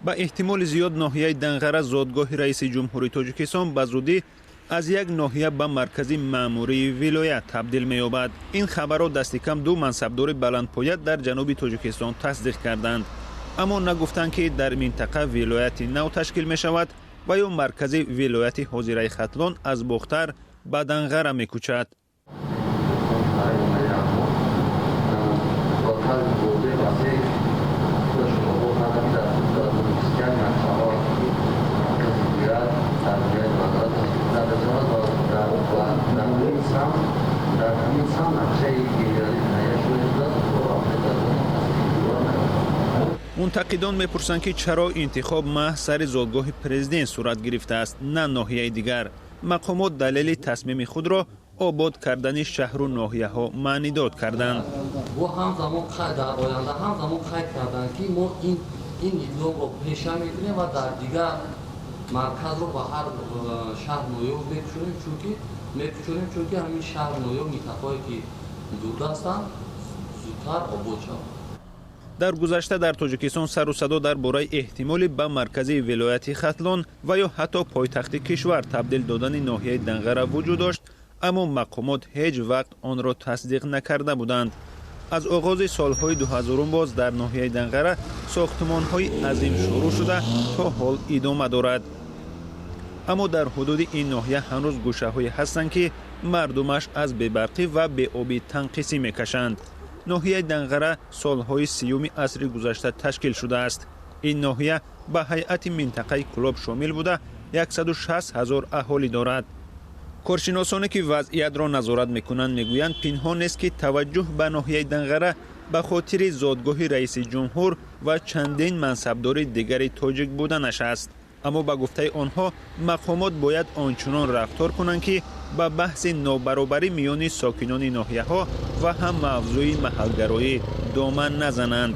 Ба эҳтимоли зиёд, ноҳияи Данғара, зодгоҳи раиси ҷумҳури Тоҷикистон, ба зудӣ аз як ноҳия ба маркази маъмурии вилоят табдил меёбад. Ин хабарро дасти кам ду мансабдори баландпоя дар ҷануби Тоҷикистон тасдиқ карданд, аммо нагуфтанд, ки дар минтақа вилояти нав ташкил мешавад ва ё маркази вилояти ҳозираи Хатлон аз Бохтар ба Данғара мекӯчад. Мунтақидон мепурсанд, ки чаро интихоб маҳз сари зодгоҳи президент сурат гирифтааст, на ноҳияи дигар. Мақомот далели тасмими худро обод кардани шаҳру ноҳияҳо маънидод карданд. Бо ҳамзамон дар оянда ҳамзамон қайд карданд, ки мо ин низомро пеша мекунем ва дар дигар марказро ба ҳар шаҳр ноҳия мекушонем, чунки мекушонем, чунки ҳамин шаҳр ноҳия, минтақаҳое ки дурдастанд, зудтар обод шаванд. Дар гузашта дар Тоҷикистон сару садо дар бораи эҳтимоли ба маркази вилояти Хатлон ва ё ҳатто пойтахти кишвар табдил додани ноҳияи Данғара вуҷуд дошт, аммо мақомот ҳеҷ вақт онро тасдиқ накарда буданд. Аз оғози солҳои 2000-ум боз дар ноҳияи Данғара сохтумонҳои азим шурӯъ шуда, то ҳол идома дорад, аммо дар ҳудуди ин ноҳия ҳанӯз гӯшаҳое ҳастанд, ки мардумаш аз бебарқӣ ва беобӣ танқисӣ мекашанд. Ноҳияи Данғара солҳои 30-уми асри гузашта ташкил шудааст. Ин ноҳия ба ҳайати минтақаи Кӯлоб шомил буда, 160 ҳазор аҳолӣ дорад. Коршиносоне, ки вазъиятро назорат мекунанд, мегӯянд, пинҳон нест, ки таваҷҷӯҳ ба ноҳияи Данғара ба хотири зодгоҳи раиси ҷумҳур ва чандин мансабдори дигари тоҷик буданаш аст. Аммо ба гуфтаи онҳо, мақомот бояд ончунон рафтор кунанд, ки ба баҳси нобаробарӣ миёни сокинони ноҳияҳо ва ҳам мавзӯи маҳалгароӣ доман назананд.